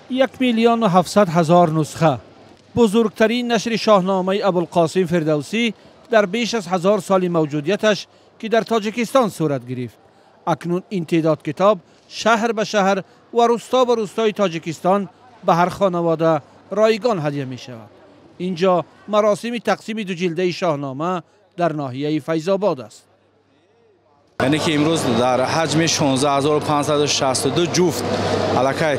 1,700,000 нусха. Бузургтарин нашри Шоҳномаи Абулқосим Фирдавсӣ дар беш аз 1000 соли мавҷудияташ ки дар Тоҷикистон сурат гирифт. Акнун ин теъдод китоб шаҳр ба шаҳр ва рӯсто ба рӯстои Тоҷикистон ба ҳар хонавода ройгон ҳадя мешавад. Инҷо маросими тақсими ду ҷилдаи Шоҳнома дар ноҳияи Файзобод аст. Яъне ки имрӯз дар ҳаҷми 16562 ҷуфт аллакай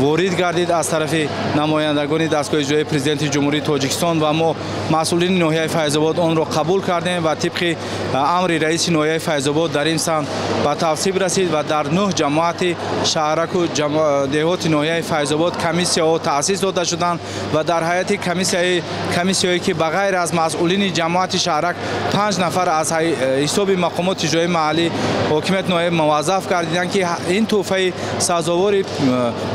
ворид гардид аз тарафи намояндагони дастгоҳи иҷроии Президенти Ҷумҳурии Тоҷикистон ва мо масъулини ноҳияи Файзобод онро қабул кардем ва тибқи амри раиси ноҳияи Файзобод дар ин самт ба тавсиб расид ва дар 9 ҷамоати шаҳраку деҳоти ноҳияи Файзобод комиссияҳо таъсис дода шуданд ва дар ҳайати комиссияҳое ки ба ғайр аз масъулини ҷамоати шаҳрак 5 нафар аз ҳисоби мақомоти иҷроии маҳаллӣ ҳокимияти ноҳия муваззаф гардиданд ки ин тӯҳфаи сазовори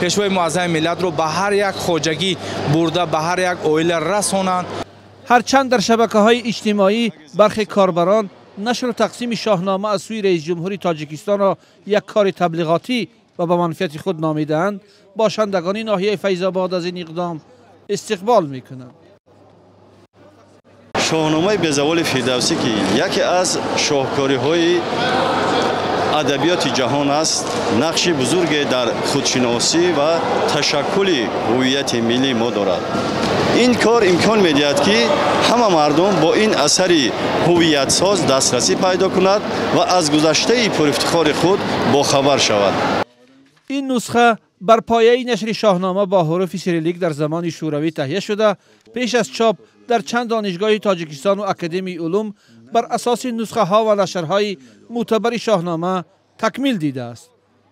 пешвои муаззами миллатро ба ҳар як хоҷагӣ бурда ба ҳар як оила расонанд. Ҳарчанд дар шабакаҳои иҷтимоӣ бархе корбарон нашру тақсими Шоҳнома аз сӯи раисҷумҳури Тоҷикистонро як кори таблиғотӣ ва ба манфиати худ номидаанд, бошандагони ноҳияи Файзобод аз ин иқдом истиқбол мекунанд. Шоҳномаи безаволи Фирдавсӣ ки яке аз шоҳкориҳои адабиёти ҷаҳон аст, нақши бузурге дар худшиносӣ ва ташаккули ҳуввияти миллии мо дорад. Ин кор имкон медиҳад ки ҳама мардум бо ин асари ҳуввиятсоз дастрасӣ пайдо кунад ва аз гузаштаи пурифтихори худ бохабар шавад. Ин нусха бар пояи нашри Шоҳнома бо ҳуруфи сирилик дар замони Шӯравӣ таҳия шуда, пеш аз чоп дар чанд донишгоҳи Тоҷикистону Академияи улум бар асоси нусхаҳо ва нашрҳои мӯътабари Шоҳнома такмил дидааст.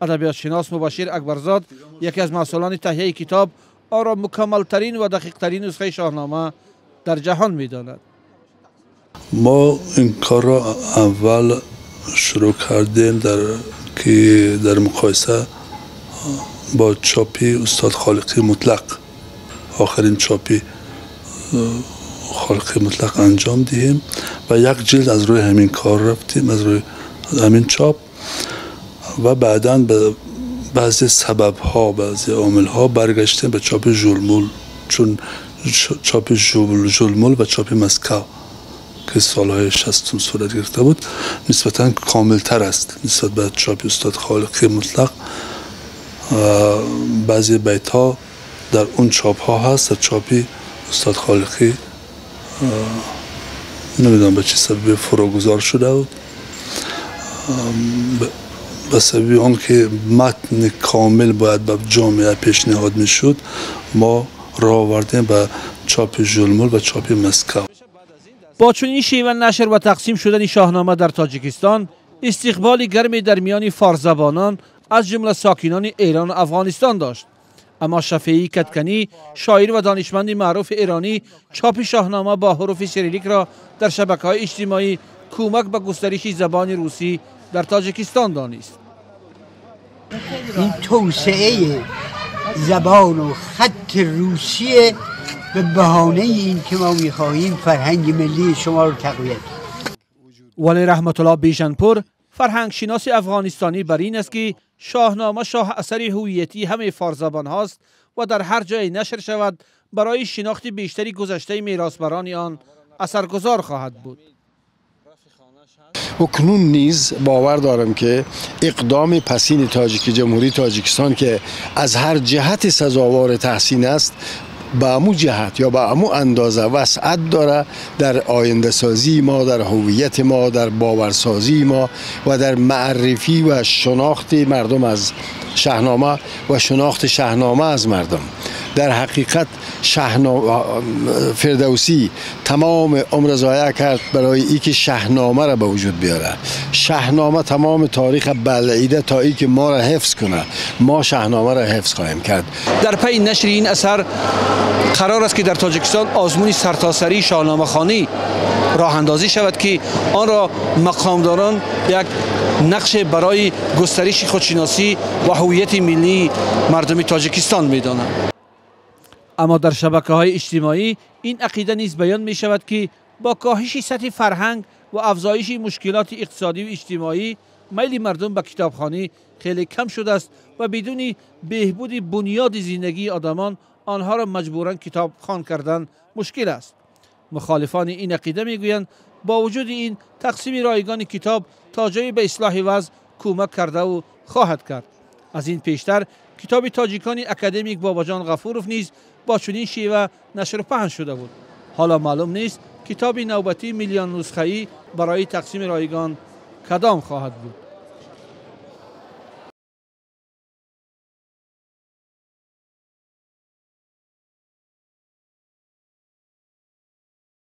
Адабиётшинос Мубашир Акбарзод яке аз масъулони таҳияи китоб онро мукаммалтарин ва дақиқтарин нусхаи Шоҳнома дар ҷаҳон медонад. Мо ин корро аввал шурӯъ кардем ки дар муқоиса бо чопи устод Холиқи Мутлақ, охирин чопи Холиқи Мутлақ анҷом диҳем ва як ҷилд аз рӯи ҳамин кор рафтем, аз рӯи ҳамин чоп ва баъдан ба баъзе сабабҳо, баъзе омилҳо баргаштем ба чопи Жулмул, чун чопи Жулмул ва чопи Москав ки солҳои 60 сурат гирифта буд нисбатан комилтар аст нисбат ба чопи устод Холиқи Мутлақ. Баъзе байтҳо дар он чопҳо ҳаст, дар чопи устод Холиқӣ намедонам ба чӣ сабабе фурӯгузор шуда буд. Ба сабаби он ки матни комил бояд ба ҷомеа пешниҳод мешуд, мо роҳ овардем ба чопи Жулмул ва чопи Москав. Бо чунин шева нашр ва тақсим шудани Шоҳнома дар Тоҷикистон истиқболи гарме дар миёни форсзабонон аз ҷумла сокинони Эрону Афғонистон дошт. Аммо Шафеӣ Катканӣ, шоир ва донишманди маъруфи эронӣ, чопи Шоҳнома бо ҳуруфи сириликро дар шабакаҳои иҷтимоӣ кӯмак ба густариши забони русӣ дар Тоҷикистон донист. Ин тавсеаи забону хатти Русия ба баҳонаи ин ки мо мехоҳем фарҳанги миллии шуморо тақвият. Вале Раҳматуллоҳ Бежанпур, фарҳангшиноси афғонистонӣ, бар ин аст ки Шоҳнома шоҳ асари ҳуввиятии ҳамаи форсзабонҳост ва дар ҳар ҷое нашр шавад барои шинохти бештари гузаштаи меросбарони он асаргузор хоҳад буд. Акнун низ бовар дорам ки иқдоми пасини тоҷики Ҷумҳурии Тоҷикистон ки аз ҳар ҷиҳати сазовори таҳсин аст, ба аму ҷиҳат ё ба аму андоза васъат дора дар ояндасозии мо, дар ҳуввияти мо, дар боварсозии мо ва дар маърифӣ ва шинохти мардум аз Шаҳнома ва шинохти Шаҳнома аз мардум. Дар ҳақиқат Фирдавсӣ тамоми умр зоеъ кард барои ин ки Шаҳномаро ба вуҷуд биёрад. Шаҳнома тамоми таърих балъида то ин ки моро ҳифз кунад. Мо Шаҳномаро ҳифз хоҳем кард. Дар пайи нашри ин асар қарор аст ки дар Тоҷикистон озмуни сартосарии шоҳномахонӣ роҳандозӣ шавад ки онро мақомдорон як нақше барои густариши худшиносӣ ва ҳуввияти миллии мардуми Тоҷикистон медонанд. Аммо дар шабакаҳои иҷтимоӣ ин ақида низ баён мешавад ки бо коҳиши сатҳи фарҳанг ва афзоиши мушкилоти иқтисодӣ ва иҷтимоӣ майли мардум ба китобхонӣ хеле кам шудааст ва бидуни беҳбуди бунёди зиндагии одамон онҳоро маҷбуран китобхон кардан мушкил аст. Мухолифони ин ақида мегӯянд, бо вуҷуди ин тақсими ройгони китоб то ҷое ба ислоҳи вазъ кӯмак кардаву хоҳад кард. Аз ин пештар китоби тоҷикони академик Бобоҷон Ғафуров низ бо чунин шева нашру паҳн шуда буд. Ҳоло маълум нест, китоби навбатии миллионнусхаӣ барои тақсими ройгон кадом хоҳад буд.